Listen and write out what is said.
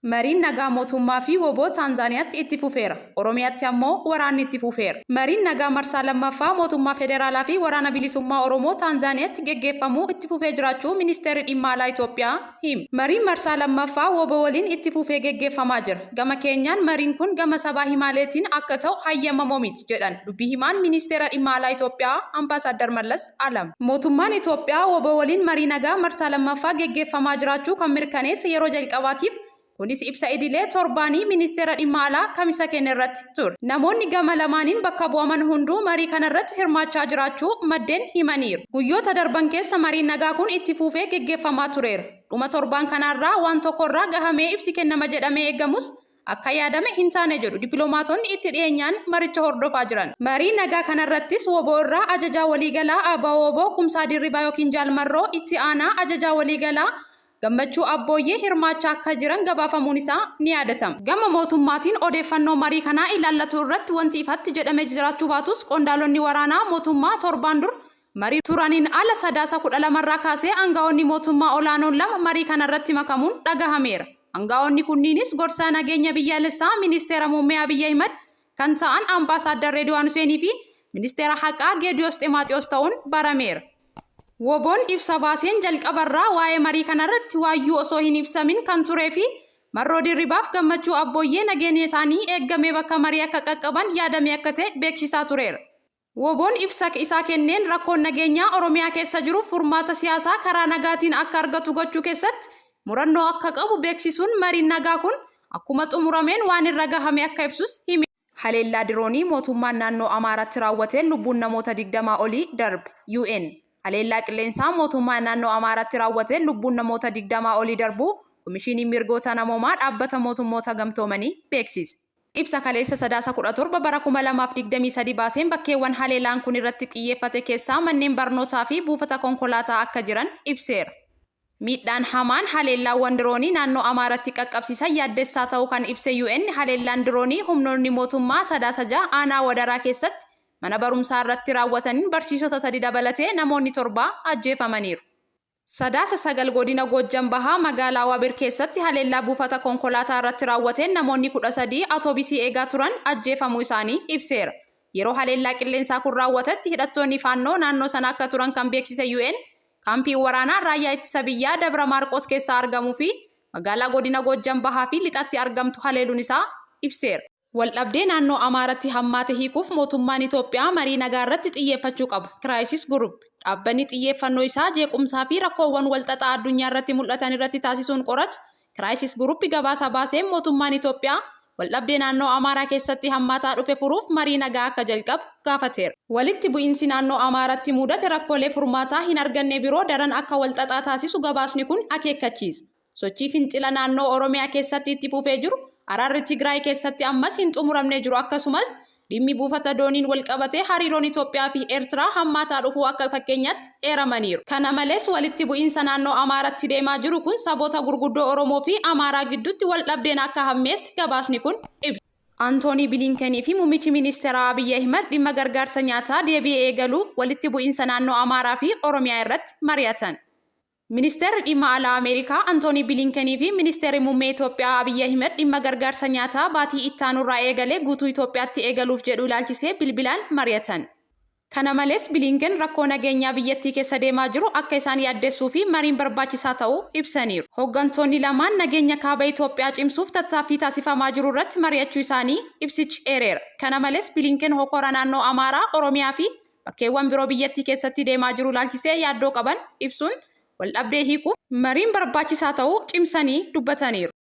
Mariin nagaa mootummaa fi wbo Taanzaaniyaatti itti fufeera. Oromiyaatti ammoo waraanni itti fufeera. Mariin nagaa marsaa lammaffaa mootummaa federaalaa fi Waraana Bilisummaa Oromoo Taanzaaniyaatti geggeeffamuu itti fufee jiraachuu Ministeerri Dhimma Alaa Itoophiyaa hime. Mariin marsaa lammaffaa wbo waliin itti fufee geggeeffamaa jira. Gama keenyaan mariin kun gama sabaa himaaleetiin akka ta'u hayyamamoo miti, jedhan dubbi himaan Ministeera Dhimma Alaa Itoophiyaa Ambaasaaddar Mallas Alam. Mootummaan Itoophiyaa wbo waliin marii nagaa marsaa lammaffaa geggeeffamaa jiraachuu kan mirkaneesse yeroo jalqabaatiif kunis ibsa idilee torbaanii Ministeera Dhimma Alaa Kamisa kenne irratti ture. Namoonni gama lamaaniin bakka bu'aman hunduu marii kanarratti hirmaachaa jiraachuu maddeen himaniiru. Guyyoota darban keessa mariin nagaa kun itti fuufee geggeeffamaa tureera. Dhuma torbaan kanaarraa waan tokkorraa gahamee ibsi kennama jedhamee eegamus akka yaadame hin taane jedhu dippiloomaatonni itti dhiyeenyaan maricha hordofaa jiran. Marii nagaa kanarrattis wbo irraa Ajajaa Waliigalaa ABO-wbo Kumsaa Dirribaa ykn Jaal Marroo, Itti Aanaa Ajajaa Waliigalaa Gammachuu Abbooyyee hirmaachaa akka jiran gabaafamuun isaa ni yaadatama. Gama mootummaatiin odeeffannoo marii kanaa ilaallatu irratti wanti ifatti jedhame jiraachuu baatus qondaalonni waraanaa mootummaa torbaan dura marii turaniin ala Sadaasa 12 irraa kaasee angawoonni mootummaa olaanoon lama marii kanarratti makamuun dhagahameera. Angawoonni kunniinis gorsaa nageenya biyyaalessaa Ministeera Muummee Abiy Ahimad kan ta'an Ambaasaaddar Reediwaan Huseenii fi Ministeera Haqaa Geediyoos Ximaaxiyoos ta'uun barameera. WBOn ibsa baaseen jalqabarraa waa'ee marii kanarratti waayyuu osoo hin ibsamin kan turee fi Marroo Dirribaaf Gammachuu Abbooyyee nageenya isaanii eeggamee bakka marii akka qaqqaban yaadamee akka ta'e beeksisaa tureera. WBOn ibsa isaa kenneen rakkoon nageenyaa Oromiyaa keessa jiru furmaata siyaasaa karaa nagaatiin akka argatu gochuu keessatti murannoo akka qabu beeksisuun mariin nagaa kun akkuma xumurameen waan irra gahame akka ibsus himeera. Haleellaa diroonii mootummaan naannoo Amaaraatti raawwateen lubbuun namoota 20 olii darbe, UN. Haleellaa qilleensaa mootummaan naannoo Amaaraatti raawwateen lubbuun namoota 20 olii darbuu Komishiiniin Mirgoota Namoomaa Dhaabbata Mootummoota Gamtoomanii beeksise. Ibsa kaleessa Sadaasa 17 bara 2023 baaseen bakkeewwan haleelaan kun irratti xiyyeeffate keessaa manneen barnootaa fi buufata konkolaataa akka jiran ibseera. Miidhaan hamaan haleellaawwan diroonii naannoo Amaaratti qaqqabsiisan yaaddessaa ta'uu kan ibse UN, haleellaan diroonii humnoonni mootummaa Sadaasa 6 aanaa Wadaraa keessatti mana barumsaa irratti raawwataniin barsiisota sadi dabalatee namoonni torbaa ajjeefamaniiru. Sadaasa 9 Godina Goojjam Bahaa magaalaa Wabir keessatti haleellaa buufata konkolaataa irratti raawwateen namoonni 13 atoobisii eegaa turan ajjeefamuu isaanii ibseera. Yeroo haleellaa qilleensaa kun raawwatetti hidhattoonni Faannoo naannoo sana akka turan kan beeksise UN, kaampiin waraanaa Raayyaa Ittisa Biyyaa Dabra Maarqoos keessaa argamuu fi magaalaa Godina Goojjam Bahaa fi Lixatti argamtu haleeluun isaa ibseera. Waldhabdee naannoo Amaaratti hammaate hiikuuf mootummaan Itoophiyaa marii nagaa irratti xiyyeeffachuu qaba, Kiraayisis Gurup. Dhaabbanni xiyyeeffannoo isaa jeequmsaa fi rakkoowwan walxaxaa addunyaa irratti mul'atan irratti taasisuun qoratu Kiraayisis Gurup gabaasa baaseen mootummaan Itoophiyaa waldhabdee naannoo Amaaraa keessatti hammaataa dhufe furuuf marii nagaa akka jalqabu gaafateera. Walitti bu'iinsi naannoo Amaaratti muudate rakkoolee furmaataa hin arganne biroo daran akka walxaxaa taasisu gabaasni kun akeekkachiisa. Sochii fincila naannoo Oromiyaa keessatti itti fufee jiru, araarri Tigraay keessatti ammas hin xumuramne jiru akkasumas dhimmi buufata dooniin walqabatee hariiroon Itoophiyaa fi Eertiraa hammaataa dhufuu akka fakkeenyaatti eeramaniiru. Kana malees walitti bu'iinsa naannoo Amaaratti deemaa jiru kun saboota gurguddoo Oromoo fi Amaaraa gidduutti waldhabdeen akka hammeesse gabaasni kun ibsa. Antoonii Biliinkenii fi Muummichi Ministeeraa Abiy Ahimad dhimma gargaarsa nyaataa deebi'ee eegaluu, walitti bu'iinsa naannoo Amaaraa fi Oromiyaa irratti mari'atan. Ministeerri Dhimma Alaa Ameerikaa Antoonii Biliinkenii fi Ministeerri Muummee Itoophiyaa Abiy Ahimad dhimma gargaarsa nyaataa baatii ittaanurraa eegalee guutuu Itoophiyaatti eegaluuf jedhu ilaalchisee bilbilaan mari'atan. Kana malees Biliinken rakkoo nageenyaa biyyattii keessa deemaa jiru akka isaan yaaddessuu fi mariin barbaachisaa ta'uu ibsaniiru. Hoggantoonni lamaan nageenya Kaaba Itoophiyaa cimsuuf tattaaffii taasifamaa jiru irratti mari'achuu isaanii ibsichi eereera. Kana malees Biliinken hokora naannoo Amaaraa, Oromiyaa fi bakkeewwan biroo biyyattii keessatti deemaa jiru ilaalchisee yaaddoo qaban ibsuun waldhabdee hiikuuf mariin barbaachisaa ta'uu cimsanii dubbataniiru.